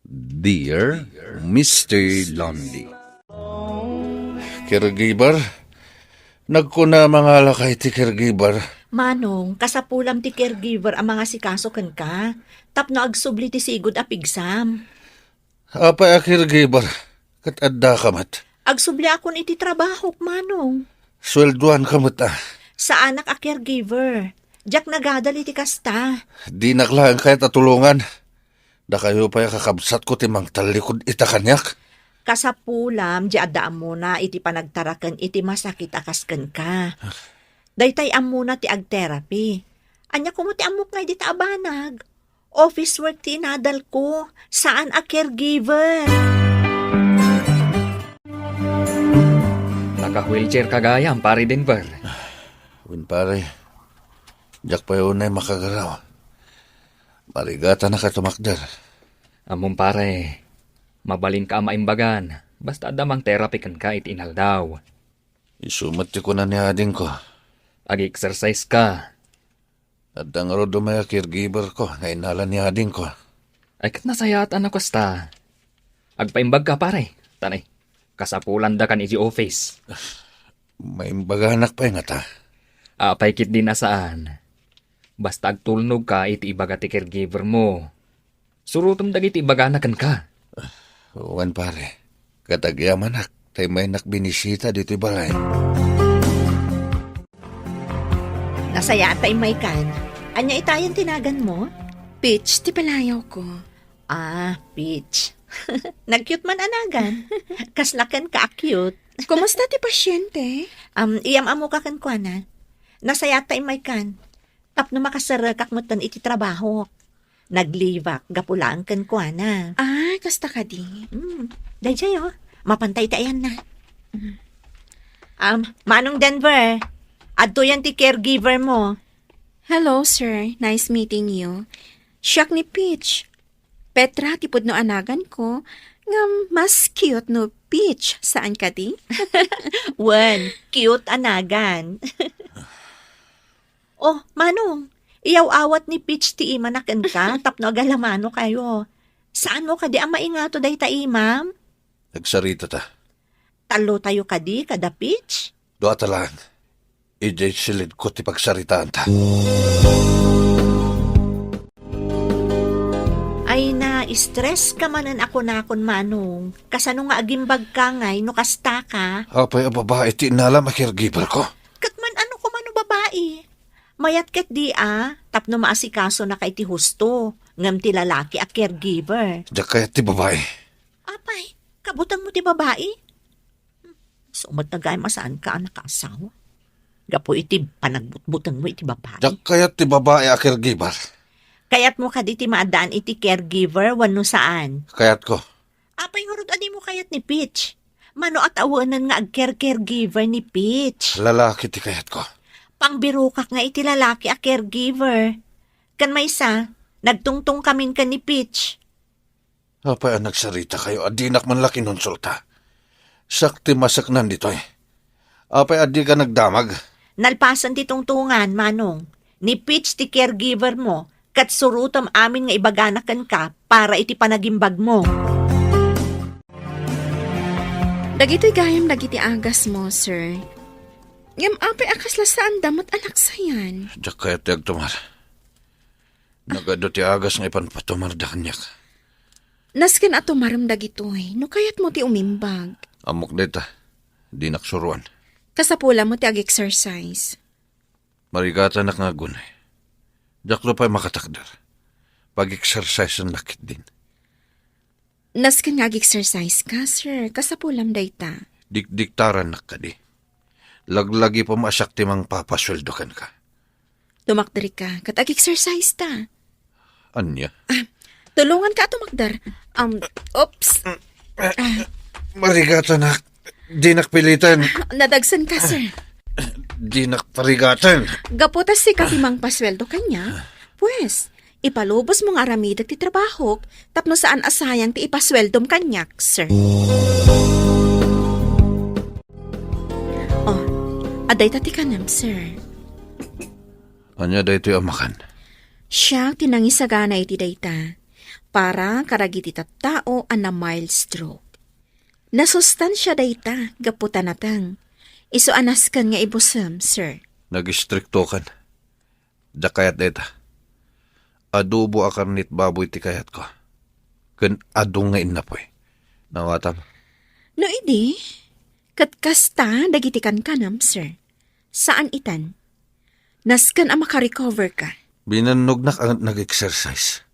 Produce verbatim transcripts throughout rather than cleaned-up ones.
Dear Mister Lonely. Caregiver? Nagkuna mangalaka iti caregiver. Manong, kasapulam ti caregiver a mangasikaso kenka tapno agsubli ti sigud a pigsam. Apay a caregiver? Ket addaka met. Agsubliakon iti trabahok, Manong. Sueldoanka met a. Saanak a caregiver. Diak nagadal iti kasta. Dinak laeng kayat a tulongan. Dakayo pay a kakabsatko ti mangtallikud ita kaniak. Kasapulam, di adda ammona iti panagtaraken iti masakit a kas kenka. Daytay ammona ti ag-therapy. Ania komo ti ammok nga dita a banag? Office work ti inadalko, saan a caregiver. Naka-wheelchair ka gayam, Pare Denver. Wen, pare. Diak pay unay makagaraw. Marigatanak a tumakder. Ammom, pare, mabalinka a maimbagan, basta adda mang-therapy kenka iti inaldaw. Isu met ti kuna ni adingko. Ag-exercise ka. Adda ngarud umay a caregiver ko nga inala ni adingko. Ay, ket nasayaat a no kasta. Agpaimbag ka, pare. Tanay, kasapulanda kan iti office. Maimbaganak pay ngata. Apay ket di nasaan. Basta agtulnog ka iti ibaga ti caregiver mo. Surotem dagiti ibagana kenka. Wen, pare. Ket agyamanak, ta immaynak binisita ditoy balay. Nasayaat ta immaykan. Ania itayen ti naganmo? Peach ti palayaw ko. Ah, Peach. Nag-cute man a nagan. Kasla kenka a cute. Kumusta ti pasyente? Um, iyam-ammoka kenkuana. Nasayaat ta immaykan. Tapno makaserekak metten iti trabahok. Nag-leave-ak gapu laeng kenkuana. Ah, kasta kadi? Hmm, daydiay, oh. Mapanta iti ayanna. Mm. Um, Manong Denver, adtoyan ti caregiver mo. Hello, sir. Nice meeting you. Siak ni Peach. Petra ti pudno a naganko, ngem mas cute no Peach, saan kadi? Wen, cute a nagan. Oh, Manong, iyaw-awat ni Peach ti imana kenka tapno agalamanokayo. Saanmo kadi a maingato dayta imam? Nagsarita ta. Tallotayo kadi kada Peach? Dua ta laeng. Idiay silidko ti pagsaritaanta. Ay na, stress ka manen a kunakon, Manong. Kasano nga agimbag ka ngay no kasta ka? Apay a babae ti innalam a caregiver ko? Ket man-ano koma no babae? Mayat ket di a, tapno maasikaso na ka iti husto, ngem ti lalaki a caregiver. Diak kayat ti babae. Apay, kabutengmo ti babae? Sumat na gayam a saan ka a nakaasawa. Gapu iti panagbutbutengmo iti babae. Diak kayat ti babae a caregiver. Kayatmo kadi ti maaddaan iti caregiver wenno saan? Kayatko. Apay ngarud a dimo kayat ni Peach? Mano a tawenen nga agcare-caregiver ni Peach? Lalaki ti kayatko. Pangbirokak nga iti lalaki a caregiver. Ken maysa, nagtungtongkamin ken ni Peach. Apay a nagsaritakayo a dinak man la kinonsulta? Siak ti maseknan ditoy. Apay a dika nagdamag? Nalpasen ti tungtongan, Manong. Ni Peach ti caregiver mo, ket surotem amin nga ibagana kenka para iti panagimbag mo. Dagitoy gayam dagiti agas mo, sir. Ngem apay a kasla saanda met a naksayan? Diak kayat ti agtumar. Nagadu ti agas nga ipanpatumar da kaniak. Nasken a tumarem dagitoy, no kayatmo ti umimbag. Ammok dayta, dinak suroan. Kasapulam mo ti ag-exercise. Marigatanak nga agunay. Diak pay makatakder. Pag-exercise-ennak ketdin. Nasken nga ag-exercise ka, sir. Kasapulam dayta. Dikdiktarannak kadi. Laglagipem a siak ti mangpapasueldo kenka. Tumakder ka, ket ag-exercise ta. Ania? Ah, tulongan ka a tumakder. Um, oops. Ah, Marigatanak. Dinak piliten. Nadagsen ka, sir. Dinak parigaten. Gapu ta sika ti mangpasueldo kaniak, pues, ipalubos mo nga aramidek ti trabahok tapno saan a sayang ti ipasueldom kaniak, sir. Oh, adda ita ti kanem, sir. Ania daytoy a makan? Siak ti nangisagana iti dayta. para kadagiti tattao a na-mild stroke. Nasustansia dayta gapu ta nateng. Isu a nasken nga ibusem, sir. Nagistriktokan. Diak kayat dayta. Adobo a karnet baboy ti kayatko. Ken adu nga innapoy. Nawatam. No idi, ket kasta dagiti kankanam, sir. Saan itan. Nasken a makarecover ka. Binannognak a nag-exercise.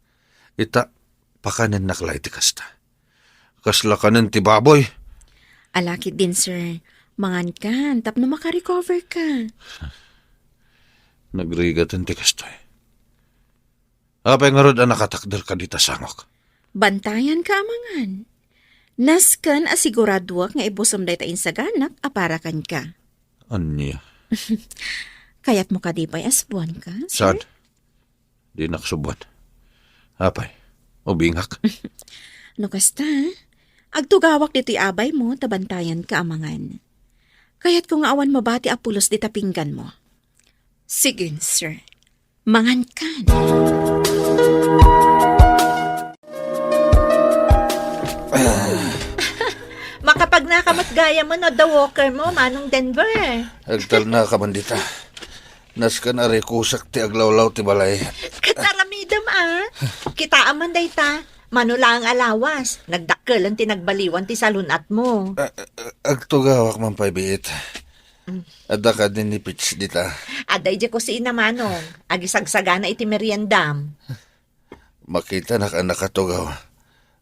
Ita, pakanennak la iti kasta. Kasla kanen ti baboy. Ala ketdin, sir. Mangankan tapno makarecover ka. Nagrigaten ti kastoy. Apay ngarud a nakatakder ka dita sangok? Bantayan ka a mangan. Nasken a siguraduak nga ibusem dayta insaganak a para kenka. Ania? Kayatmo kadi pay a suboan ka, sir? Saan? Dinak suboan. Apay, ubingak. No kasta, agtugawak ditoy abaymo ta bantayan ka a mangan. Kayatko nga awan mabati a pulos dita pingganmo. Sige, sir. Mangan ka. Makapagnaka met gayam no adda walker mo, Manong Denver. Agtalnaka man dita. Nasken a rikusak ti aglawlaw ti balay. Ket aramidem a. Kitaem man dayta. Mano laeng a lawas. Nagdakkelen ti nagbaliwan ti salun-atmo. A-, a-, agtugawak man pay biit. Mm. Adda kadi ni Pits dita? Adda idiay kusina, Manong. Agisagsagana iti meriendam. Makitanak a nakatugaw.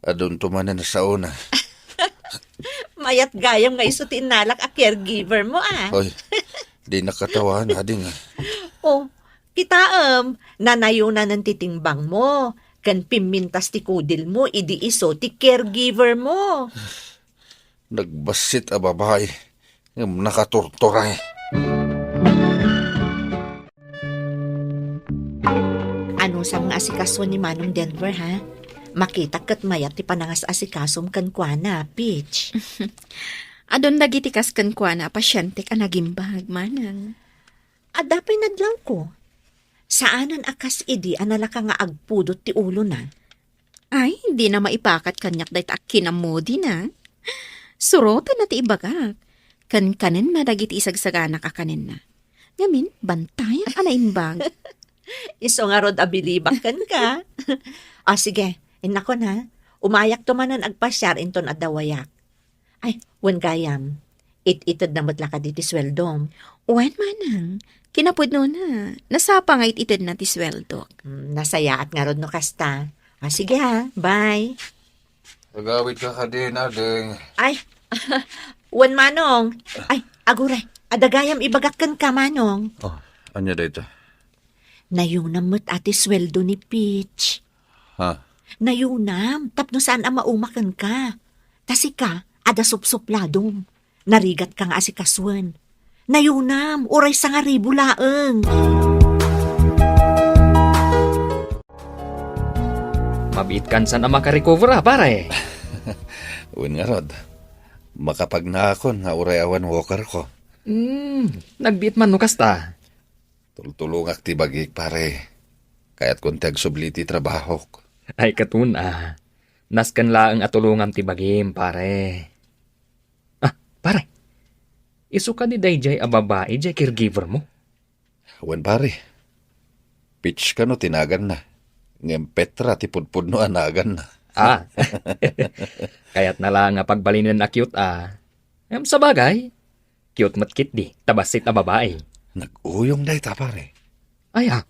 Adunto manen a saona. Mayat gayam nga isu ti innalak a caregiver mo, a. Hoy, dinak katawaen, ading, a. Oh, kitaem, nanayonanen ti timbangmo, ken pimmintas ti kudilmo idi isu ti caregiver mo. Nagbassit a babai, ngem nakaturturay. Anusam nga asikasuan ni Manong Denver, ha? Makitak ket mayat ti panangas-asikasom kenkuana, Peach. Adun dagiti kas kenkuana a pasientek a nagimbag, Manang. Adda pay nadlawko. Saanen a kas idi a nalaka nga agpudot ti ulona. Ay, dina maipakat kaniak dayta a kinamudina. Surotenna ti ibagak. Kankanenna dagiti isagsaganak a kanenna. Ngamin, bantayan a naimbag. Isu ngarud a bilibak kenka. O, sige, innakon, ha. Umayakto manen agpasiar inton adda wayak. Ay, wen gayam, it-itedna met la kadi ti sueldom. Wen, manang, kinapudnona, nasapa nga it-itedna ti sueldok. Hmm, nasayaat ngarud no kasta. Ah, sige ha, bye. Agawidka kadi, ading. Ay, wen, manong. Ay, aguray, adda gayam ibagak kenka, manong. Oh, ania dayta? Nayunam met a ti sueldo ni Peach. Ha? Nayunam, tapno saan a mauma kenka. Ta sika, adda supsupladom. Narigatka nga asikasuen. Nayunam, uray sangaribu laeng. Mabiit kansan a makarecover a, pare. Wen ngarud, makapagnakon nga uray awan walker ko. Hmm, nagbiit man no kasta. Tultulongak ti bagik, pare. Kayatkon ti agsubli ti trabahok. Ay, ket wen a. Nasken laeng a tulongam ti bagim, pare. Ah, pare. Isu kadi daydiay a babai, diay caregiver mo? Wen, pare. Peach kano ti naganna. Ngem Petra ti pudpudno a naganna. Ah. Kayatna laeng a pagbalinen a cute, ah. Ngem sabagay, cute met ketdi, ta bassit a babai. Nag-uyong dayta, pare. Ay, ah.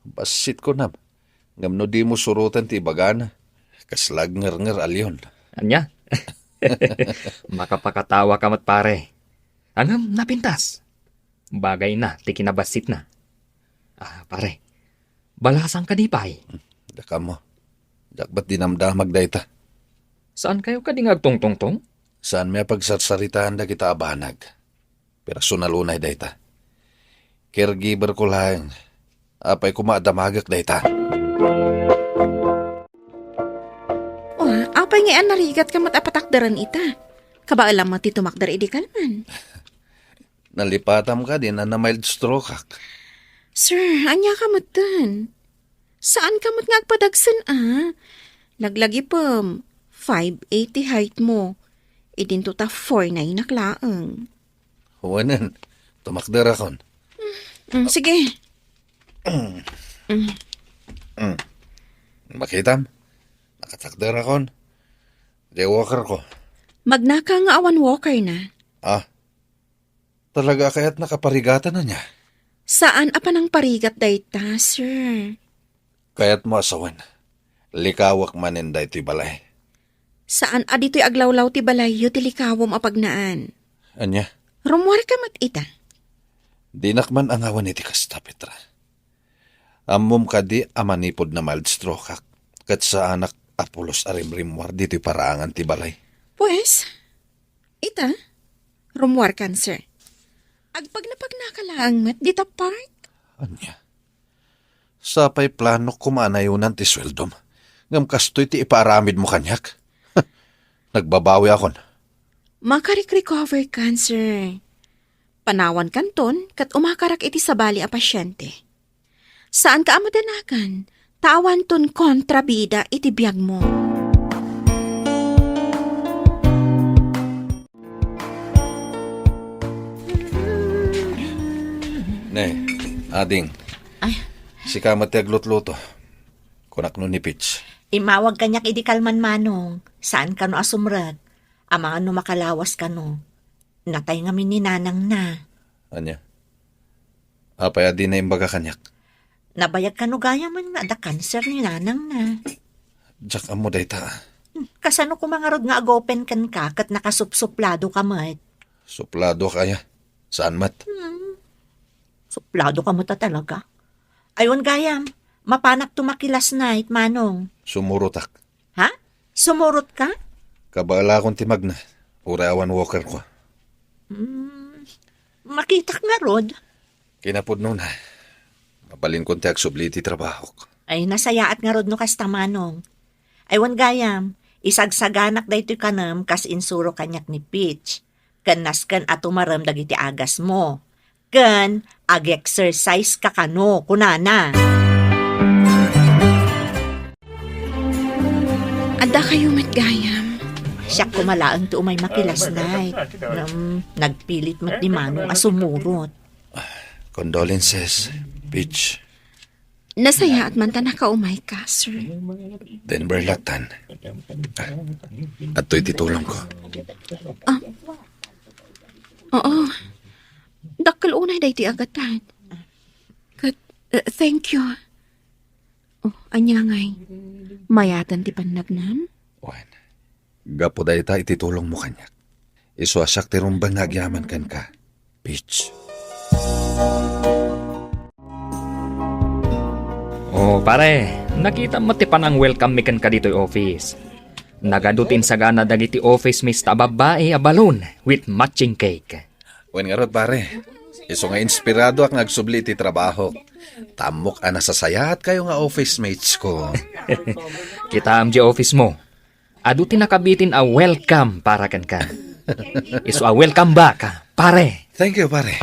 Bassit kunam. Ngem no dimo suroten ti ibagana, kasla agngernger a leon. Ania? Makapakatawa ka met, pare. Ngem napintas. Bagayna ti kinabassitna. Ah, pare. Balasang kadi pay? Diak ammo. Diak met dinamdamag dayta. Saankayo kadi nga agtungtungtong? Saanmi a pagsarsaritaan dagita a banag. Personal unay dayta. Caregiver ko laeng. Apay koma a damagek dayta. O, apay ngay a narigatka met a patakderen ita? Kabaelam met ti tumakder idi kalman. Nalipatam kadi a na-mild stroke-ak. Sir, ania ka metten? Saan ka met nga agpadagsen, a? Laglagipem, five eight ti height mo. Idinto ta four nine-ak laeng. Wanen, tumakderakon. Mm, sige. Mm. Mm. Makitam? Nakatakderakon. Di walker ko. Magnaka nga awan walker na. Ah, talaga kayat nakaparigatan na niya? Saan a panangparigat dayta, sir. Kayat mo a sawen, likawak manen daytoy balay. Saan a ditoy aglawlaw ti balayyo ti likawam a pagnaan. Ania? Rummuar ka met ita. Dinak man angawan iti kasta, Petra. Ammom kadi a manipud na mild stroke-ak, ket saanak a pulos a rimrimmuar ditoy paraangan ti balay. Pues, ita, rummuar kan, sir. Agpagnapagnaka laeng met dita park. Ania? Sapay planok koma a nayonan ti sueldom. Ngem kastoy ti ipaaramidmo kaniak. Nagbabawi akon. Makarik-recover kan, sir. Panawan kanton ket umakarak iti sabali a pasyente. Saan ka a madanagan, ta awanton kontrabida iti biagmo. Ne, ading. Ay. Sika met ti aglutluto. Kunak no ni Peach. Imawag kaniak idi kalman, Manong. Saan kano a sumrek? Amangan no makalawas kano. Natay ngamin ni nanangna. Ania? Apay a dina imbaga kaniak? Nabayag kano gayam nga adda kanser ni nanangna. Diak ammo dayta. Hmm, kasano koma ngarud nga agopen kenka ket nakasupsuplado ka met? Supladoak aya? Saan met? Hmm. Suplado ka met a talaga. Ay wen gayam, mapanakto maki-last night, Manong. Sumurotak. Ha? Sumurot ka? Kabaelakon ti magna, uray awan walker ko. Hmm, makitak ngarud. Kinapudnona, mabalinkon ti agsubli iti trabahok. Ay, nasayaat ngarud no kasta, Manong. Ay wen gayam, isagsaganak daytoy kanem kas insuro kaniak ni Peach. Ken nasken a tumarem dagiti agasmo. Ken ag-exercise ka kano, kunana. Adda kayo met gayam. Siak koma laeng ti umay maki-last night. Ngem, nagpilit met ni Manong a sumurot. Condolences, Peach. Nasayaat man ta nakaumay ka, sir. Denver latan. Adtoy ti tulong ko. Ah. Oo. Dakkel unay daytoy a gatad. Ket, eh, thank you. Oh, ania ngay? Mayatan ti pannagnam? Wen. Gapu dayta iti tulongmo kaniak. Isu a siak ti rumbeng nga agyaman kenka, Peach. Oh, pare, nakitam met ti panang-welcome mi kenka ditoy office. Nagadu ti insagana dagiti office mates ta a babbai a balloon with matching cake. Wen ngarud, pare, isu nga inspiradoak nga agsubli iti trabahok. Ta ammok a nasasayaat kayo nga office mates ko. Kitaem di office mo. Adu ti nakabitin a welcome para kenka. Isu a welcome back, pare. Thank you, pare.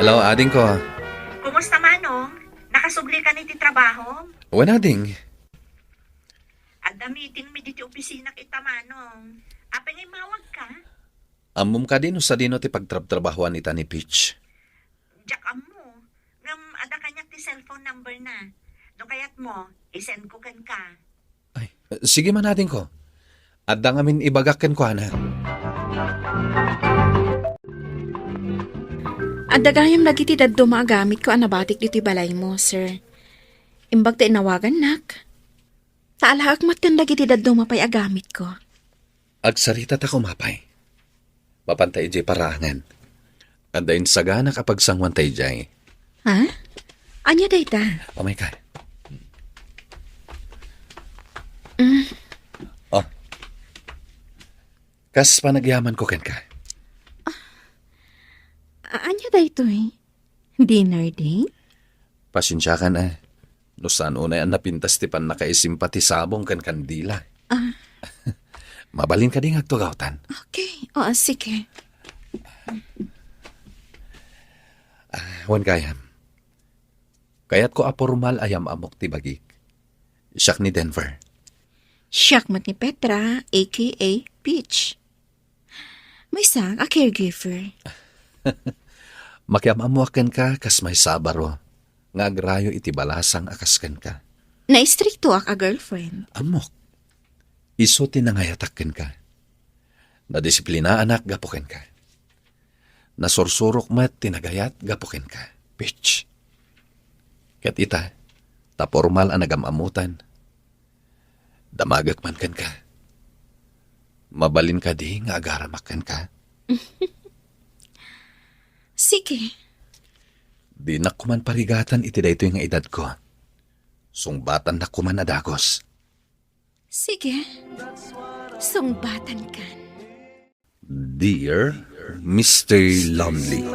Hello, ading ko. Kumusta, Manong? Nakasubli ka ni ti trabaho? Wen, ading. Adda meeting mi diti opisina ita, Manong. Apay nga immawag ka? Ammom kadi no sadino ti pagtrabtrabahoan ita ni Peach? Diak ammo. Ngem adda kaniak ti cellphone number na. No kayatmo, isend ko kenka. Ay, sige man, ading ko. Adda ngamin ibagak kenkuana. Adda gayam dagiti dadduma a gamitko a nabatik ditoy balaymo, sir. Imbag ta inawagannak. Ta alaek met ken dagiti dadduma pay a gamitko. Agsarita ta koma pay. Mapanta idiay paraangan. Adda insaganak a pagsanguanta idiay. Ha? Ania dayta? Umay ka. Mm. Oh. Kas panagyamanko kenka. A-, ania daytoy? Dinner date? Pasensiakan, a. No saan unay a napintas ti pannakaisimpa ti sabong ken kandila. Ah. Mabalin kadi nga agtugawtan? Okay. Oo, sige. Ah, wen gayam. Kayatko a pormal a yam-amok ti bagik. Siak ni Denver. Siak met ni Petra, A K A Peach. Maysa a caregiver. Makiam-ammoak kenka kas maysa a baro nga agrayo iti balasang a kas kenka. Naistriktoak a girlfriend. Ammok. Isu ti nangayatak kenka. Nadisiplinaanak gapu kenka. Nasursurok met ti nagayat gapu kenka. Peach. Ket ita, ta pormal a nagam-ammotan, damagek man kenka. Mabalin kadi nga agaramak kenka? Sige. Dinak koman parigatan iti daytoy nga edadko. Sungbatannak koman a dagus. Sige. Sungbatankan. Dear Mister Lonely.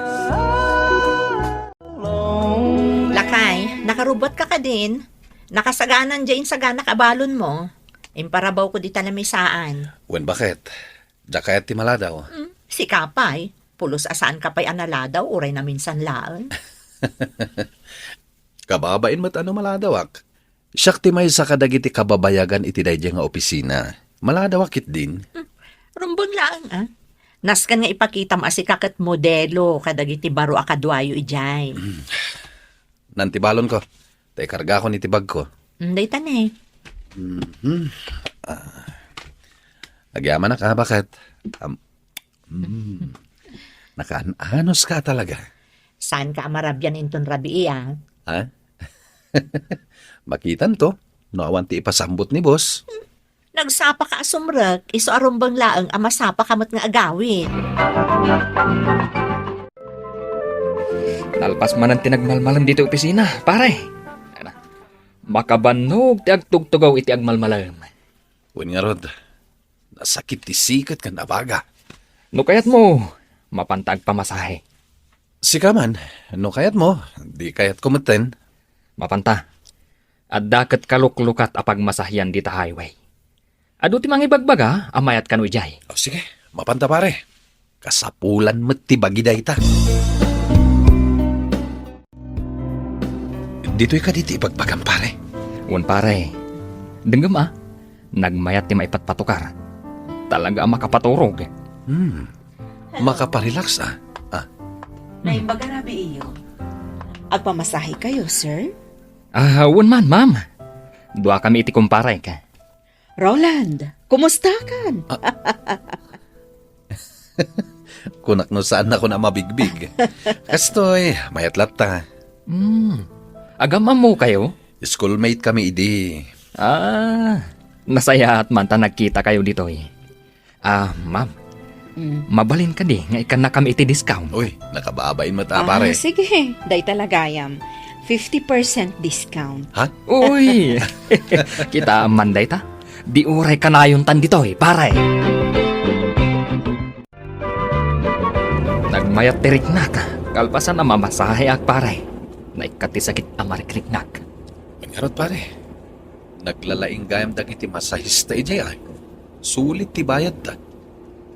Lakay, nakarubbot ka kadin? Nakasaganan diay insaganak a balon mo. Imparabaw ko dita lamisaan. Wen, baket? Diak kayat ti maladaw. Hmm, sika pay. Pulos a saan ka pay a naladaw, uray naminsan laeng. Kababain met a no maladawak. Siak ti maysa kadagiti kababayagan iti daydiay nga opisina. Maladawak ketdin. Hmm. Rumbeng laeng, a. Nasken nga ipakitam a sika ket modelo kadagiti baro a kaduayo idiay. Hmm. Naan ti balonko. Ta ikargakon iti bagko. Hmm, dayta ne. Mhm. Ah. Agyamanak, a, baket? Am-, hmm. Nakaan-anos ka talaga. Saan ka a marabian inton rabii, a? Ha? Makitanto, no awan ti ipasambot ni boss. Nagsapa ka a sumrek, isu a rumbeng laeng a masapa ka met nga agawid. Nalpas manen ti nagmalmalem ditoy opisina, pare. Makabannog ti agtugtugaw iti agmalmalem. Wen ngarud, nasakit ti siket ken abaga. No kayatmo, mapanta agpamasahe. Sika man, no kayatmo, di kayatko metten. Mapanta. Adda ket kaluklukat a pagmasahian dita highway. Adu ti mangibagbaga a mayat kano idiay. O, sige, mapanta, pare. Kasapulan met ti bagi dayta. Ditoy kadi ti ibagbagam, pare? Wen, pare. Denggem, a. Nagmayat ti maipatpatukar. Talaga a makapaturog. Hmm. Makaparelax, a. Ah. Naimbag a rabii iyo. Agpamasahe kayo, sir? Ah, wen man, ma'am. Dua kami iti kumparek. Roland, kumusta kan? Ah. Kunak no saannakon a mabigbig. Kastoy, mayat latta. Hmm. Agam-ammo kayo? Schoolmate kami idi. Ah, nasayaat man ta nagkita kayo ditoy. Ah, ma'am. Mm. Mabalin kadi nga ikannakami iti discount? Uy, nakababain met a, pare. Ah, sige. Dayta la gayam. Fifty percent discount. Ha? Uy! Kita man dayta. Di uray kanayontan ditoy, pare. Nagmayat ti riknak. Kalpasan a mamasaheak, pare. Naikkat ti sakit a marikriknak. Ngarud, pare. Naglalaing gayam dagiti masahista idiay, ay. Sulit ti bayadda.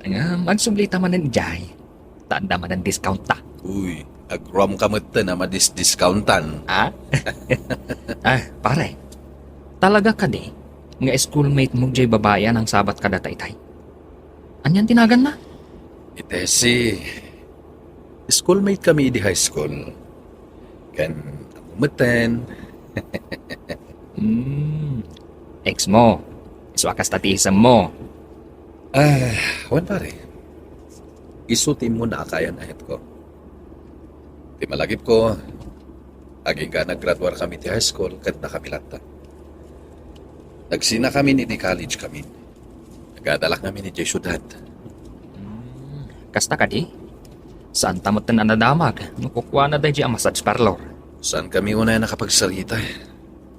Ngem, agsublita manen idiay. Ta adda manen discount ta. Uy, agroam ka metten a madis-discountan. Ah? Ah, pare. Talaga kadi nga schoolmate mo jay babai a nangsabat kadata itay? Anian ti naganna? Itay si Schoolmate kami idi high school. Ken ammo metten. Hmm. Ex mo. Isu a kasta ti isemmo. Ah, wen pare. Isu ti immuna a kayan a hetko. Ti malagipko, agingga naggraduar kami ti high school ket nakami latta. Nagsinakamin idi college kami. Nagadalak ngamin idiay siudad. Hmm, kasta kadi? Saan ta metten a nadamag no kukuana daydi a massage parlor? Saan kami unay a nakapagsarita?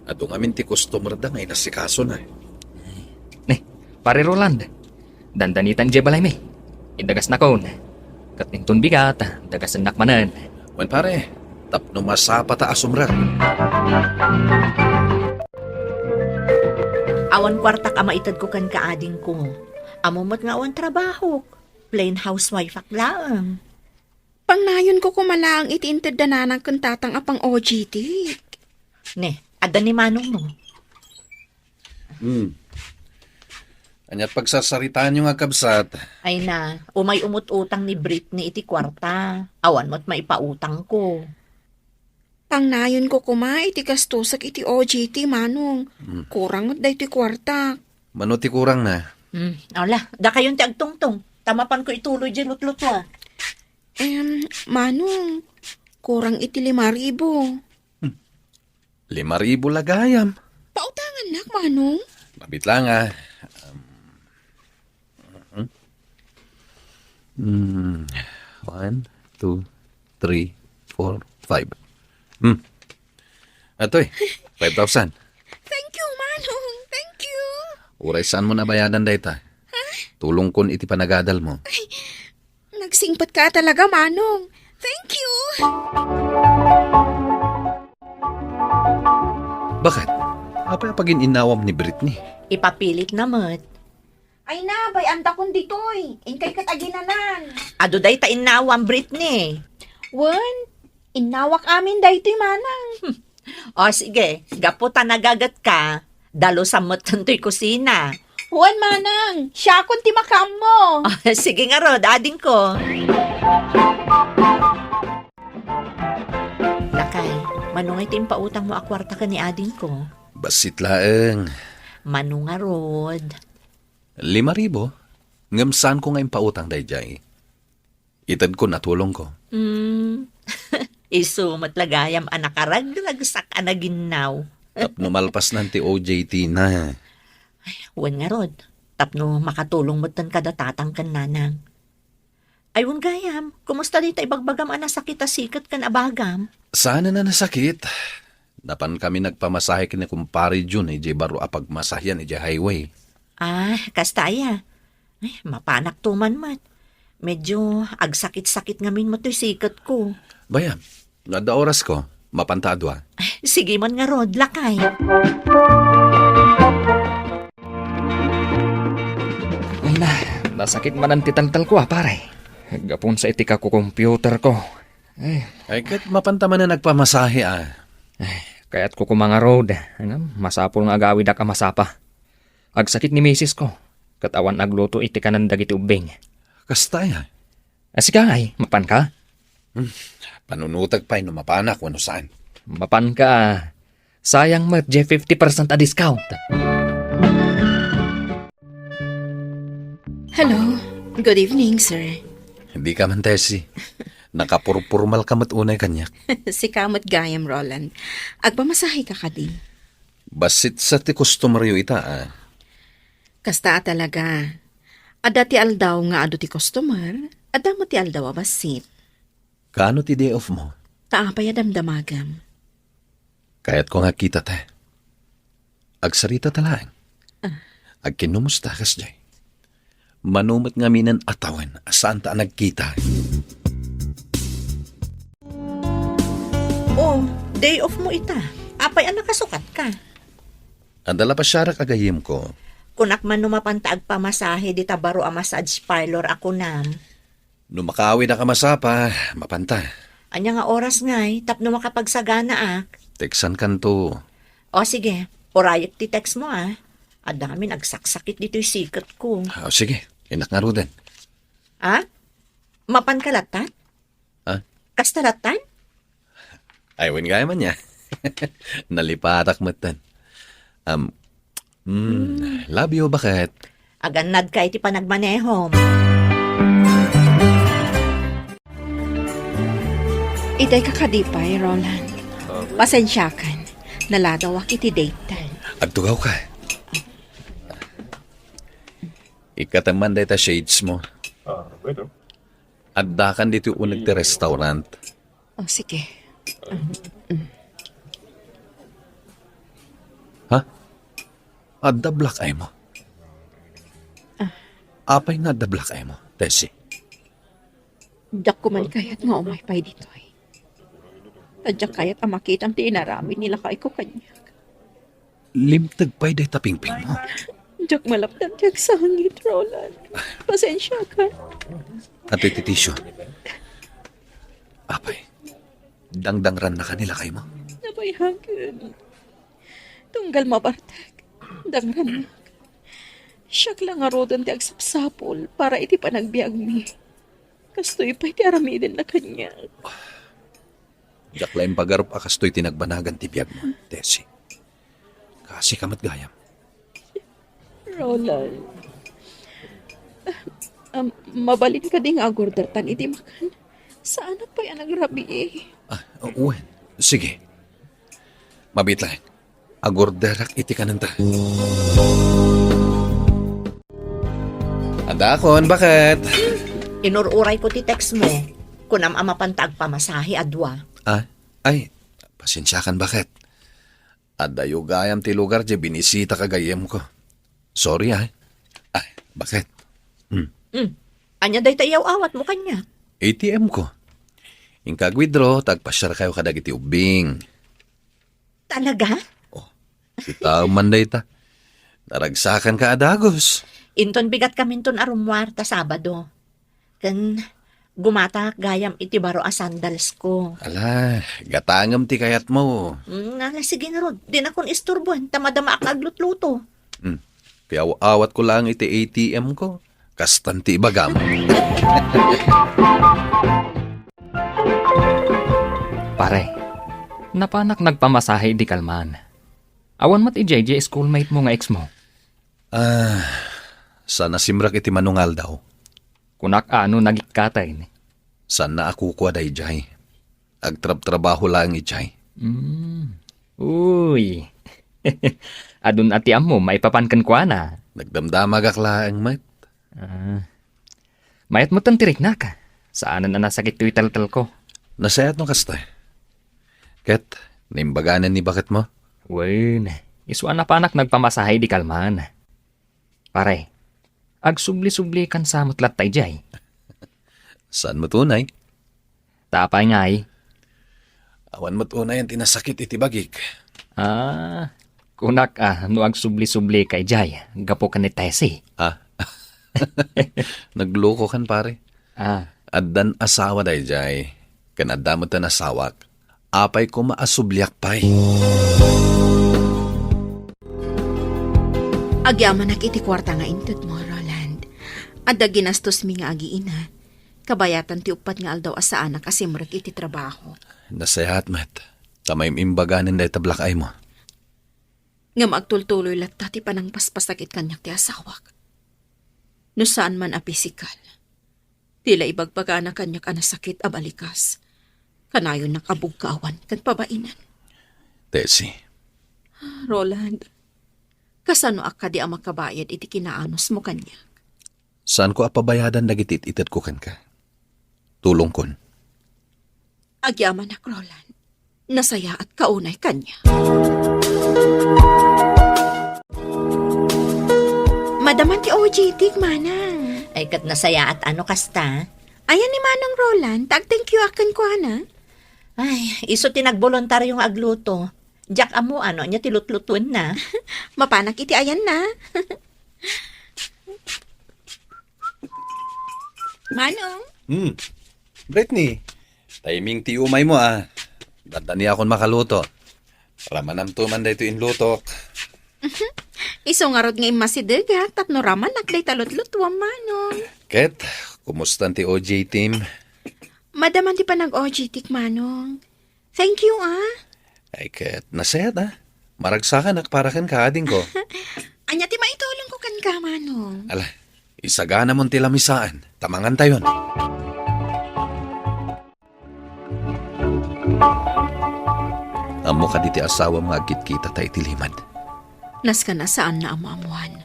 Adu ngamin ti customer da nga inasikasona. Ne, Pare Roland, dandanitan idiay balaymi. Idagasnakon. Ket inton bigat, dagasennak manen. Wen pare, tapno masapata a sumrek. Awan kuartak a maitedko kenka, adingko. Ammo met nga awan trabahok. Plain housewife ak laeng. Pangnayonko koma laeng iti intedda nanang ken tatang a pang-O J T. Ne, adda ni manongmo. Hmm. Ania ti pagsarsaritaanyo nga kabsat? Ay na, umay umut-utang ni Britney iti kuarta. Awan met maipautangko. Pangnayonko koma iti gastosek iti O J T, Manong. Hmm. Kurang met daytoy kuartak. Mano ti kurangna? Hmm, ala, dakayon ti agtungtong. Ta mapanko ituloy diay lutluto, a. Em, Manong, kurang iti lima ribu. Hmm. Lima ribu la gayam. Pautangannak, Manong? Mabit lang, a. Um, hmm. Hmm. One, two, three, four, five. Hmm. Atoy, five thousand. Thank you, Manong. Thank you. Uray saanmo a bayadan dayta. Ha? Tulongkon iti panagadalmo. Ay, nagsingpetka talaga, Manong. Thank you. Bakit? Apay a pagin-innawam ni Britney? Ipapilitna met. Ay na, bay-andakon ditoy. Inkay ket aginanan. Adu dayta innawam, Britney. Wen, innawak amin daytoy, Manang. O sige, gapu ta nagagetka, dalusam metten toy kusina. Wen, Manang, siakon ti makaammo. O, sige ngarud, adingko. Lakay, mano ngay ti impautangmo a kuarta ken ni adingko? Bassit laeng. Mano ngarud? Lima ribu, ngem saanko nga impautang daydiay. Itedko a tulongko. Hmm. Isu met la gayam a nakaragragsak a naginnaw. Tapno malpasnan ti O J T na. Ay, wen ngarud, tapno makatulong metten kada tatang ken nanang. Ay, wen gayam, kumusta dayta ibagbagam a nasakit a siket ken abagam? Saanen a nasakit. Napankami nagpamasahe ken ni Kumpare Jun idiay baro a pagmasahean idiay highway. Ah, kasta aya. Ay, mapanakto man met. Medyo agsakit-sakit ngamin met toy siketko. Bay-am, no adda orasko, mapanta a dua. Sige man ngarud, lakay. Ay na, nasakit manen ti taltalko, a, pare. Gapu sa iti kakukomputerko. Ay. Ay, ket mapanta manen agpamasahe, a. Ay, kayatko koma ngarud. Ngem, masapul nga agawidak a masapa. Agsakit ni misisko, ket awan agluto iti kanen dagiti ubbing. Kasta aya? A, sika ngay, mapanka? Hmm, panunotek pay no mapanak wenno saan. Mapanka, sayang met diay fifty percent a discount. Hello. Good evening, sir. Dika man, Tessie. Nakapurpormalka met unay kaniak. Sika met gayam, Roland. Agpamasaheka kadi? Bassit sa ti customeryo ita, a. Kasta a talaga. Adda ti aldaw nga adu ti customer, adda met ti aldaw a bassit. Kaano ti day off mo? Ta apay a damdamagam? Kayatko nga kitata. Agsaritata laeng. Ah. Agkinnumusta kasdiay? Mano met ngaminen a tawen a saanta a nagkita. Oh, day off mo ita. Apay a nakasukatka? Adda la pasiarak a gayyemko. Kunak man no mapanta agpamasahe dita baro a massage parlor a kunam. No makaawid a kamasapa, mapanta. Ania nga oras ngay, tapno makapagsaganaak? Textankanto. O sige, urayek ti text mo, a. Adda ngamin agsaksakit ditoy siketko. O sige, innak ngaruden. A? Mapanka lattan? A? Kasta lattan? Ay, wen gayam aya. Nalipatak metten. Um, mm, love you, baket. Agannadka iti panagmanehom. Itay ka kadi pay, Roland. Pasensiakan. Naladawak iti date ten. Agtugawka. Ikkatem man dayta shades mo. Ah, bueno. Addakan ditoy uneg ti restaurant. O, sige. Ha? Adda black eye mo? Ah. Apay nga adda black eye mo, Tessie? Diak koman kayat nga umay pay ditoy. Ta diak kayat a makitam ti inaramid ni lakayko kaniak. Limteg pay dayta pingping mo. Diak malapdan ti agsangit, Roland. Pasensiakan. Atoy ti tissue. Apay, dangdangrannaka ni lakay mo? Ay, hagen. Tunggal mabartek, dangrannak. Siak la ngaruden ti agsapsapul para iti panagbiagmi. Kastoy pay ti aramidenna kaniak. Diak la impagarup a kastoy ti nagbanagan ti biagmo, Tessie. Kaasika met gayam. Roland. Ah, um, mabalin kadi nga agordertan iti makan? Saanak pay a nagrabii. Ah, wen. Sige. Mabiit laeng. Agorderak iti kanenta. Adakon, baket? Inur-uray ko ti text mo. Kunam a mapanta agpamasahe a dua. Ah, ay, pasensiakan, baket? Adayo gayam ti lugar diay binisitak a gayyemko. Sorry, ah. Ah, baket? Hmm. Hmm. Ania dayta iyaw-awat mo kaniak? A T M ko. Inka ag-withdraw, ta agpasiarkayo kadagiti ubbing. Talaga? Oh, sitaem man dayta. Naragsakanka a dagus. Inton bigatkaminton a rummuar ta Sabado. Ken gumatangak gayam iti baro a sandals ko. Ala, gatangem ti kayatmo. Mm, ala, sige ngarud. Dinakon isturboen ta madamaak nga aglutluto. Hmm. Piyaw-awatko laeng iti A T M ko. Kastan ti ibagam. Pare, napanak nagpamasahe idi kalman. Awan met idiay diay schoolmate mo nga ex mo? Ah, saan a simrek iti mano nga aldaw. Kunak a no nagikkaten. Saan a kukua daydiay. Agtrabtrabaho laeng idiay. Mm. Uy. Adun a ti ammo maipapan kenkuana. Nagdamdamagak laeng met. Ah. Mayat met ti riknak. Saanen a nasakit toy taltalko. Nasayaat no kasta. Ket, naimbaganen ni baket mo? Wen, isu a napanak nagpamasahe idi kalman. Pare, agsubli-sublikan sa met latta idiay. Saan met unay? Ta apay ngay? Awan met unayen ti nasakit iti bagik. Ah, kunak a no agsubli-sublika idiay, gapu ken ni Tessie. Ah? Nagluko kan, pare. Ah. Addan asawa daydiay, ken adda met ti nasawak. Apay koma a subliak pay. Agyamanak iti kuarta nga inted mo, Roland. Adda ginastosmi nga agiinat. Kabayatan ti uppat nga aldaw a saanak a simrek iti trabaho. Nasayaat met, ta maim-imbaganen dayta black eye mo. Ngem agtultuloy latta ti panangpaspasakit kaniak ti asawak. No saan man a pisikal, ti la ibagbagana kaniak a nasakit a balikas. Kanayonnak a bugkawan ken pabainen. Tessie. Roland, kasanoak kadi a makabayad iti kinaanusmo kaniak? Saanko a pabayadan dagiti it-itedko kenka. Tulongkon. Agyamanak, Roland. Nasayaatka unay kaniak. Madaman ti O J T-k, manang. Ay, ket nasayaat a no kasta. Ayan ni Manong Roland, ta ag-thank you-ak kenkuana. Ay, isu ti nagboluntaryo nga agluto. Diak ammo no ania ti lutlutuenna. Mapanak iti ayanna. Manong? Hmm. Brittany, timing ti umaymo, ah. Dandaniakon makaluto. Ramanamto man daytoy inlutok. Isu ngarud nga immasidegak tapno ramanak dayta lutlutuam, Manong. Ket, kumustan ti O J T-m? Madaman ti panag-O J T-k, Manong. Thank you, ah. Ay, ket nasayaat, ah. Maragsakanak para kenka, adingko. Ania ti maitulongko kenka, Manong? Ala, isaganamon ti lamisaan, ta mangantayon. Ammo kadi ti asawam nga agkitkitata iti limad? Nasken a saanna a maammoan.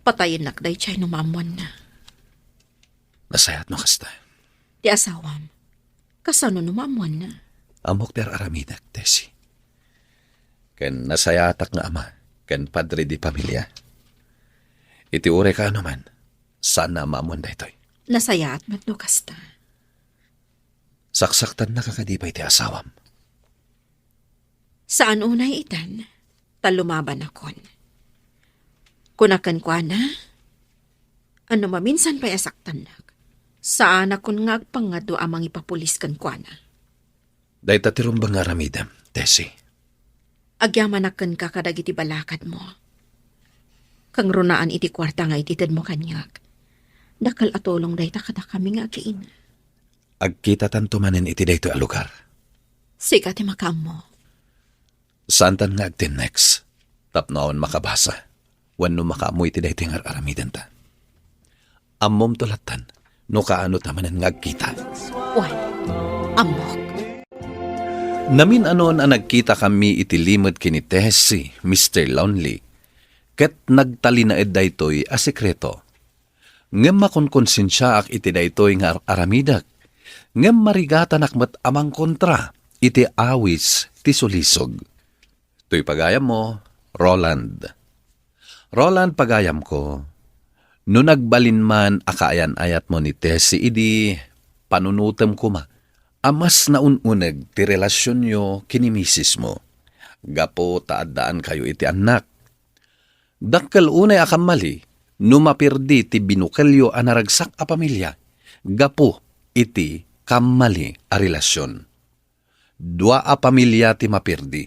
Patayennak daydiay no maammoanna. Nasayaat no kasta. Ti asawam, kasano no maammoanna? Ammok ti ar-aramidek, Tessie. Ken nasayaatak nga ama ken padre di pamilia. Iti uray kaano man, saanna a maammoan daytoy. Nasayaat met no kasta. Saksaktannaka kadi pay ti asawam? Saan unay itan, ta lumabanakon. Kuna kenkuana, no maminsan pay a saktannak, saanakon nga agpangngado a mangipapulis kenkuana. Dayta ti rumbeng nga aramidem, Tessie. Agyamanak kenka kadagiti balakadmo. Kangrunaan iti kuarta nga ititedmo kaniak. Dakkel a tulong dayta kadakami nga agiina. Agkitatanto manen iti daytoy a lugar. Sika ti makaammo. Saantan nga agtennext tapno awan makabasa wenno makaammo iti daytoy nga ar-aramidenta. Ammomto lattan no kaano ta manen nga agkita. Wen, ammok. Namin-anon a nagkitakami iti limed ken ni Tessie, Mister Lonely, ket nagtalinaed daytoy a sekreto. Ngem makonkonsensiaak iti daytoy nga ar-aramidek, ngem marigatanak met a mangkontra iti awis ti sulisog. Toy pagayammo, Roland. Roland, pagayamko, no nagbalin man a kaayan-ayatmo ni Tessie idi panunotem koma a mas naun-uneg ti relasionyo ken ni misismo gapu ta addaankayo iti annak. Dakkel unay a kammali no mapirdi ti binukelyo a naragsak a pamilia gapu iti kammali a relasion. Dua a pamilia ti mapirdi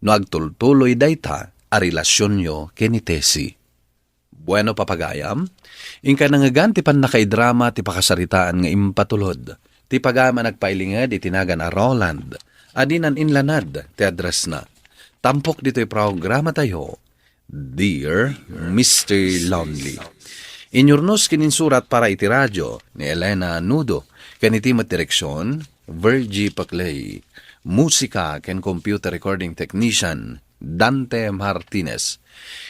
no agtultuloy dayta a relasionyo ken ni Tessie. Bueno, papagayam, inkay nangngegan ti pannakaidrama ti pakasaritaan nga impatulod ti pagayam a nagpailinged iti nagan a Roland a dinan inlanad ti addressna. Tampok ditoy programatayo, Dear Mister Lonely. Inyurnos ken insurat para iti radio ni Elena Nudo, ken iti met direksion, Virgie Paclay. Musika ken computer recording technician, Dante Martinez.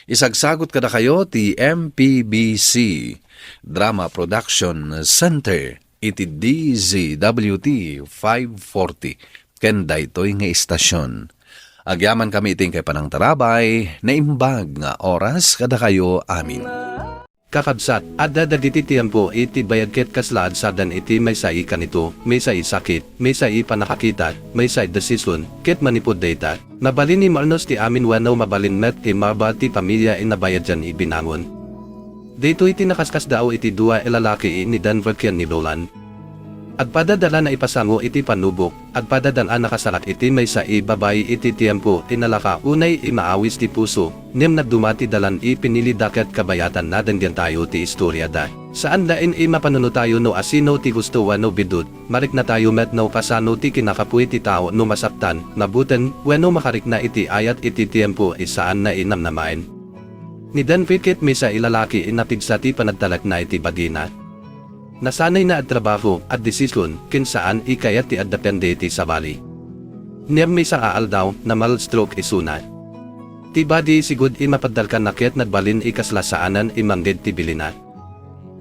Isagsagut kadakayo ti M P B C Drama Production Center iti D Z W T five forty ken daytoy nga istasion. Agyamankami iti inkay panangtarabay, naimbag nga oras kadakayo amin. Kakabsat, adda dagiti tiempo iti bayag ket kasla adsadan iti maysa i kanito, maysa i sakit, maysa i pannakakita, maysa i desisyon, ket manipud dayta, mabalin a maulnos ti amin wenno mabalin met a mababa ti pamilia a nabayadyan a binangon. Daytoy ti nakaskasdaaw iti dua a lalaki a ni Denver ken ni Roland. Agpadadalan a ipasango iti pannubok, agpadadalan a nakasarak iti maysa a babai iti tiempo a nalaka unay a maawis ti puso, ngem nagduma ti dalan a pinilida ket kabayatanna denggen tayo ti istoriada. Saan laeng a mapanunotayo no asino ti gusto wenno biddut, mariknatayo met no kasano ti kinakapuy ti tao no masaktan, mabuteng, wenno makarikna iti ayat iti tiempo a saanna a namnamaen. Ni Denver ket maysa a lalaki a napigsa ti panagtalekna iti bagina. Nasanayna a trabaho, a desisyon, ken saan a kayat ti agdepende iti sabali. Ngem maysa a aldaw, na-mild stroke isuna. Ti badi sigud a mapadalkanna ket nagbalin a kasla saanen a mangged ti bilina.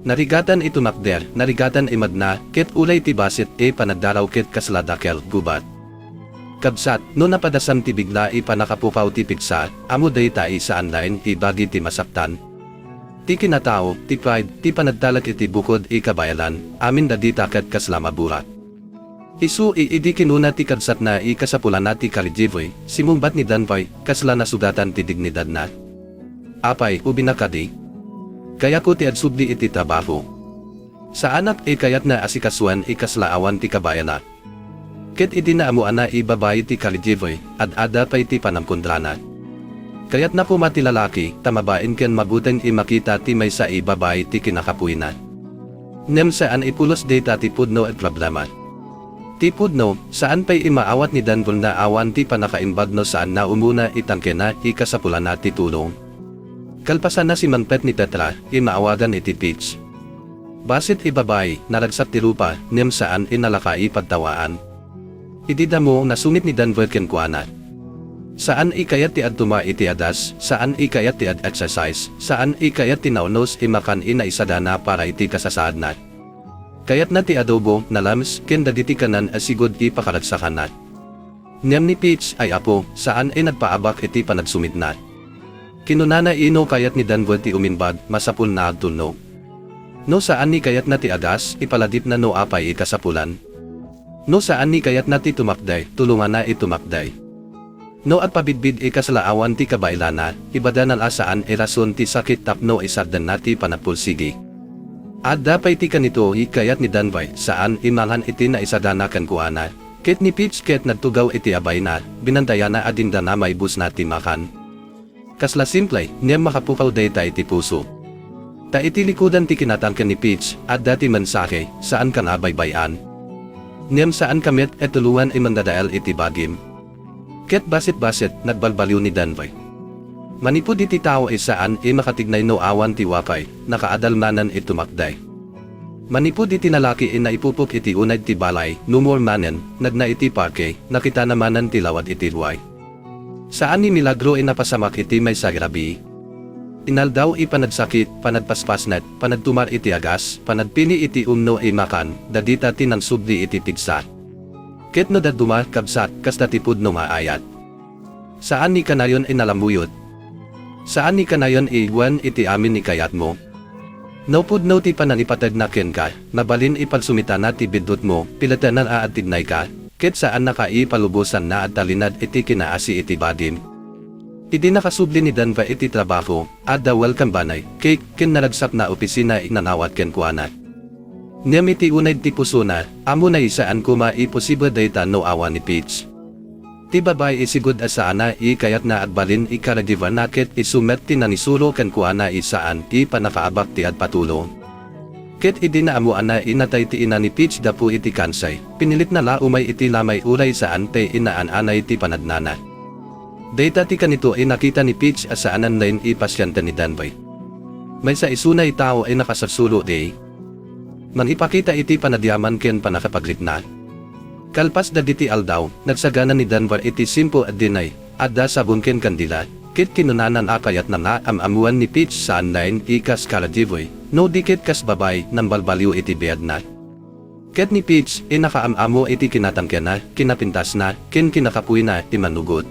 Narigatan a tumakder, narigatan a magna, ket ulay ti bassit a panagdaraw ket kasla dakkel, gubat. Kabsat, no napadasam ti bigla a pannakapukaw ti pigsa, ammo dayta a saan laeng a bagi ti masaktan. Ti kinatao, ti pride, ti panagtalek iti bukod a kabaelan, amin dagita ket kasla maburak. Isu a idi kinuna ti kabsatna a kasapulanna ti kalijiboy, simmungbat ni Denver, kasla nasugatan ti dignidadna. Apay, ubingna kadi? Kayatko ti agsubli iti trabaho. Saanak a kayatna a sikasuen a kasla awan ti kabaelan. Ket idi naammoanna a babai ti kalijiboy, ad-adda pay ti panangkontrana. Kayatna koma ti lalaki, ta mabain ken mabuteng a makita ti maysa a babai ti kinakapuyna. Ngem saan a pulos dayta ti pudno a problema. Ti pudno, saan pay a maawat ni Denver no awan ti pannakaimbag no saanna umuna a tangkena a kasapulanna ti tulong. Kalpasanna, simmangpet ni Petra, a maawagan iti Peach. Bassit a babai, naragsak ti rupa, ngem saan a nalaka a pagtawaan. Idi dammo, nasungit ni Denver kenkuana. Saan a kayat ti agtuma iti adas, saan a kayat ti ag-exercise, saan a kayat ti naulnos a makan a naisagana para iti kasasaadna. Kayatna ti adobo, nalames, ken dagiti kanan a sigud a pakaragsakanna. Ngem ni Peach a apo, saan a nagpaabak iti panagsumitna. Kinunana a no kayat ni Denver ti umimbag, masapulna a agtulnog. No saan a kayatna ti adas, ipalagipna no apay a kasapulan. No saan a kayatna ti tumakder, tulongana a tumakder. No agpabidbid a kasla awan ti kabaelanna, ibagana a saan a rason ti sakit tapno isardenna ti panagpursigi. Adda pay ti kanito a kayat ni Denver, saan a mangan iti naisagana kenkuana, Ket ni Peach ket nagtugaw iti abayna, binantayana a dindana maibusna ti makan. Kasla simple, ngem makapukaw dayta iti puso. Ta iti likudan ti kinatangken ni Peach, adda ti mensahe, saanka nga baybay-an. Ngem saanka met a tulongan a mangdadael iti bagim. Ket bassit-bassit, nagbalbaliw ni Denver. Manipud iti tao a saan a makatignay no awan ti wifi, nakaadal manen a tumakder. Manipud iti lalaki a naipupok iti uneg ti balay, no more manen, nagna iti parke, nakitana manen ti lawad iti ruar. Saan a milagro a napasamak iti maysa a rabii. Inaldaw a panagsakit, panagpaspasnek, panagtumar iti agas, panagpili iti umno a makan, dagita ti nangsubli iti pigsa. Ket no dadduma, kabsat, kasta ti pudno nga ayat. Saan a kanayon a nalamuyot. Saan a kanayon a iwan iti amin a kayatmo. No pudno ti panangipategna kenka, mabalin a pagsumitana ti biddutmo, piletenan a agtignayka, ket saannaka a palubosan nga agtalinaed iti kinaasi iti bagim. Idi nakasubli ni Denver iti trabaho, adda welcome banner, cake, ken naragsak nga opisina a nanawat kenkuana. Ngem iti uneg ti pusona, ammona a saan koma a posible dayta no awan ni Peach. Ti babai a sigud a saanna a kayat nga agbalin a caregiver na ket isu met ti nangisuro kenkuana a saan a pannakaabak ti agpatulong. Ket idi naammoanna a natay ti ina ni Peach gapu iti kanser, pinilitna la umay iti lamay uray saan ti inaan-anay ti panagnana. Dayta ti kanito a nakita ni Peach a saanen laeng a pasyente ni Denver. Maysa isuna a tao a nakasursuro idi. Mangipakita iti panagyaman ken pannakapagrikna. Kalpas dagiti aldaw, nagsagana ni Denver iti simple a dinner, adda sabon ken kandila, ket kinunana a kayatna nga am-ammoen ni Peach saan laeng a kas caregiver, no di ket kas babai nga nagbalbaliw iti biagna. Ket ni Peach a nakaam-ammo iti kinatangkenna, kinapintasna, ken kinakapuina a mannugot.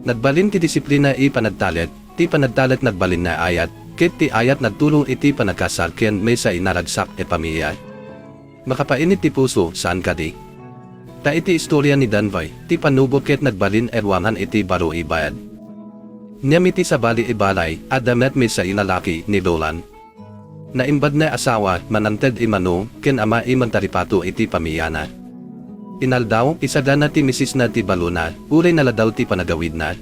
Nagbalin ti disiplina a panagtalek, ti panagtalek nagbalin nga ayat, ket ti ayat nagtulong iti panagkasar ken maysa a naragsak a pamilia. Makapainit ti puso, saan kadi? Ta iti istoria ni Denver, ti pannubo ket nagbalin a ruangan iti baro a bayag. Ngem iti sabali a balay, adda met maysa a lalaki, ni Roland. Naimbag nga asawa, manangted a mano, ken ama a mangtaripato iti pamiliana. Inaldaw, isagana ti misisna ti balona, uray naladaw ti panagawidna.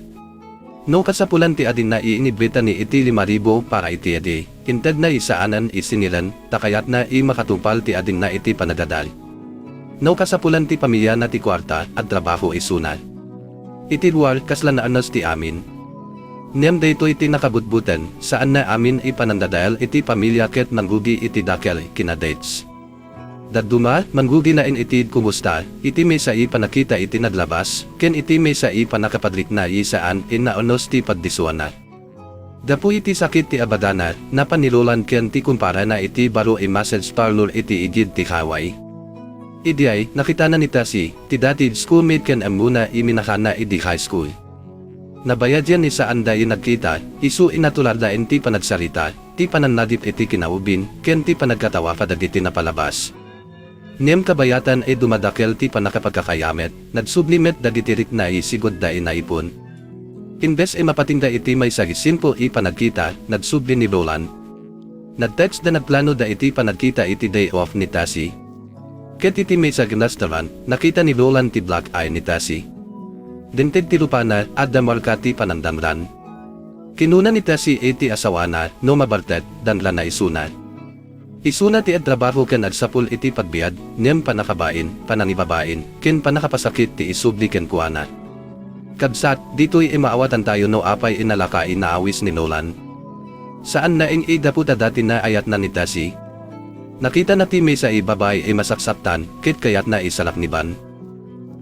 No kasapulan ti adingna a inibrita ni iti lima ribu para iti adi, intedna a saanen a sinilen, ta kayatna a makatungpal ti adingna iti panagadal. No kasapulan ti pamiliana ti kuarta, agtrabaho isuna. Iti ruar, kasla naanus ti amin. Ngem daytoy ti nakabutbuten, saanna amin a panangdadael iti pamilia ket nangrugi iti dakkel, kina Dex. Dadduma, mangrugi laeng iti kumusta, iti maysa a pannakita iti naglabas, ken iti maysa a pannakapagrikna a saan a naanus ti pagdisuanna. Gapu iti sakit ti abagana, napan ni Roland ken ti kumparana iti baro a massage parlor iti igid ti highway. Idiay, nakitana ni Tessie, ti dati schoolmate ken ammona a minakana idi high school. Nabayadian a saanda a nagkita, isu a natural laeng ti panagsarita, ti panannagip iti kinaubing, ken ti panagkatawa kadagiti napalabas. Ngem kabayatan a dumadakkel ti pannakapagkakayamet, nagsubli met dagiti rikna a sigudda a naipon. Imbes a mapatingda iti maysa a simple a panagkita, nagsubli ni Roland. Nagtextda, nagplanoda iti panagkita iti day off ni Tessie. Ket iti maysa a restaurant, nakita ni Roland ti black eye ni Tessie. Dimteg ti rupana, adda marka ti panangdanran. Kinuna ni Tessie iti asawana, no mabartek, danrana isuna. Isuna ti agtrabaho ken agsapul iti pagbiag, ngem pannakabain, panangibabain, ken pannakapasakit ti isubli kenkuana. Kabsat, ditoy a maawatantayo no apay a nalaka a naawis ni Roland. Saan laeng a gapu ta dati naayatna ni Tessie. Nakitana ti maysa a babai a masaksaktan, ket kayatna a salakniban.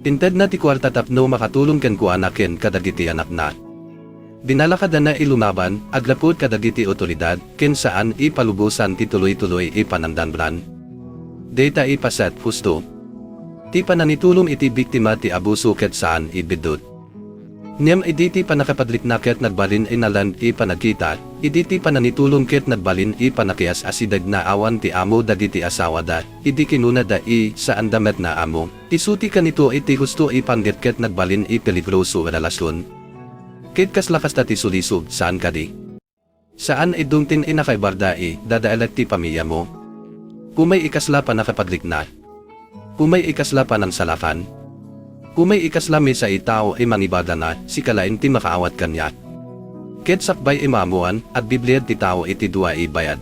Intedna ti kuarta tapno makatulong kenkuana ken kadagiti anakna. Dinalakadana a lumaban, agrappod kadagiti awtoridad, ken saan a palubosan ti tuloy-tuloy a panangdanran. Dayta a paset, husto. Ti pananitulong iti biktima ti abuso ket saan a biddut. Ngem idi ti pannakapagrikna ket nagbalin a nalan a panagkita, idi ti pananitulong ket nagbalin a pannakias-asideg nga awan ti ammo dagiti asawada, idi kinunada a saanda met nga ammo. Isu ti kanito iti husto a panggep ket nagbalin a peligroso a relasyon. Ket kasla kasta ti sulisog, saan kadi? Saan a dumteng a nakaibarda a dadaelek ti pamiliamo. Umay a kasla pannakapagrikna. Umay a kasla panangsalakan. Umay ikasla maysa a tao a mangibagana, sika laeng ti makaawat kaniak. Ket sakbay a maammoan, agbibliad ti tao iti dua a bayad.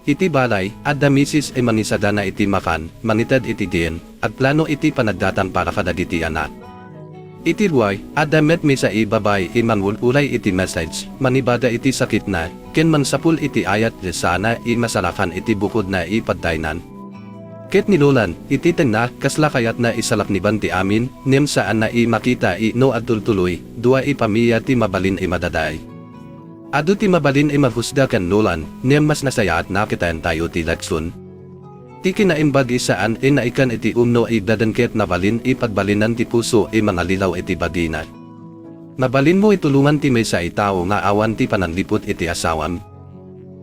Iti balay, adda misis a mangisadana iti makan, mangited iti diin, agplano iti panaggatang para kadagiti anak. Iti ruay, adda met maysa a babai a mangul-uray iti message, mangibaga iti sakitna, ken mangsapul iti ayat a saanna a masarakan iti bukodna a pagtaynan. Ket ni Lolan, iti tenna, kasla kayatna a salakniban ti amin, ngem saanna a makita a no agtultuloy, dua a pamilia ti mabalin a madadael. Adu ti mabalin a maghusga ken Lolan, ngem mas nasayaat a kitaentayo ti leksion. Ti kinaimbag a saan a naikkan iti umno a dadan ket mabalin a pagbalinan ti puso a mangallilaw iti bagina. Mabalinmo a tulongan ti maysa a tao nga awan ti panangliput iti asawam.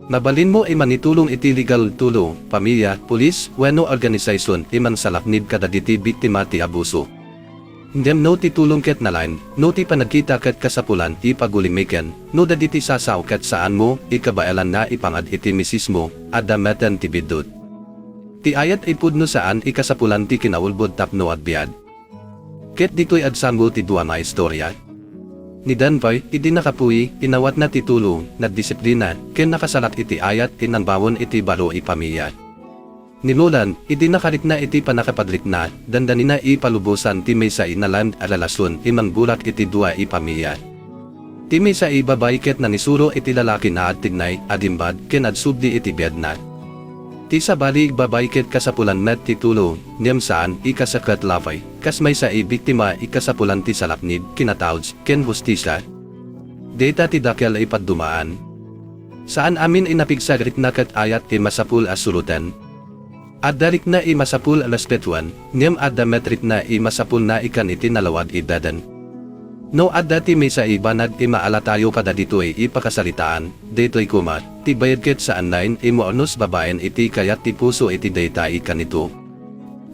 Mabalinmo a mangitulong iti legal, tulo, pamilia, pulis, wenno organisasyon a mangsalaknib kadagiti biktima ti abuso. Ngem no ti tulong ket nalaen, no ti panagkita ket kasapulan a pagulimiken, no dagiti sasao ket saanmo a kabaelanna a pangngad iti misismo, adda metten ti biddut. Ti ayat a pudno saan a kasapulan ti kinaulbod tapno agbiag. Ket ditoy agsanggo ti dua nga istoria. Ni Denver, idi nakapuy, inawatna ti tulong, nagdisiplina, ken nakasalak iti ayat a nangbaon iti baro a pamilia. Ni Lolan, idi nakarikna iti pannakapagrikna, dandanina a palubosan ti maysa a nalaen a relasyon a manggurak iti dua a pamilia. Ti maysa a babai ket nangisuro iti lalaki nga agtignay, agimbag, ken agsubli iti biagna. Ti sabali a babai ket kasapulan met ti tulong, ngem saan a kasakit laeng, kas maysa a biktima a kasapulan ti salaknib, kinatawd, ken hustisia. Dayta ti dakkel a pagdumaan. Saan amin a napigsa a rikna ket ayat a masapul a suroten. Adda rikna a masapul a respetoan, ngem adda met rikna a masapul nga ikkan iti nalawag a dadan. No adda ti maysa a banag a maalatayo kadagitoy a pakasaritaan, daytoy koma, ti bayad ket saan laeng a mournos babaen iti kayat ti puso iti dayta a kanito.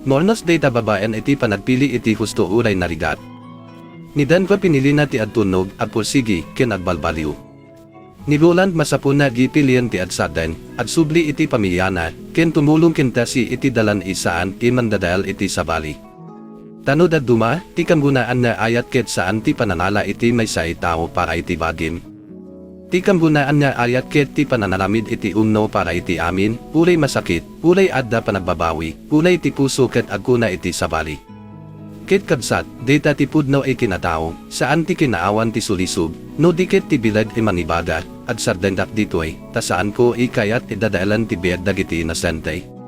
Mournos dayta babaen iti panagpili iti husto uray narigat. Ni Denver pinilina ti agtunnog, agpursigi, ken agbalbaliw. Ni Lolan masapulna a pilian ti agsardeng, agsubli iti pamiliana, ken tumulong kenkuana iti dalan a saan a mangdadael iti sabali. Ta no dadduma, ti kanggunaan nga ayat ket saan ti panangala iti maysa a tao para iti bagim. Ti kanggunaan nga ayat ket ti panangaramid iti umno para iti amin, uray masakit, uray adda panagbabawi, uray ti puso ket agkuna iti sabali. Ket kabsat, dayta ti pudno a kinatao, saan ti kinaawan ti sulisog, no di ket ti bileg a mangibaga, agsardengak ditoy, ta saanko a kayat a dadaelan ti biag dagiti inosente.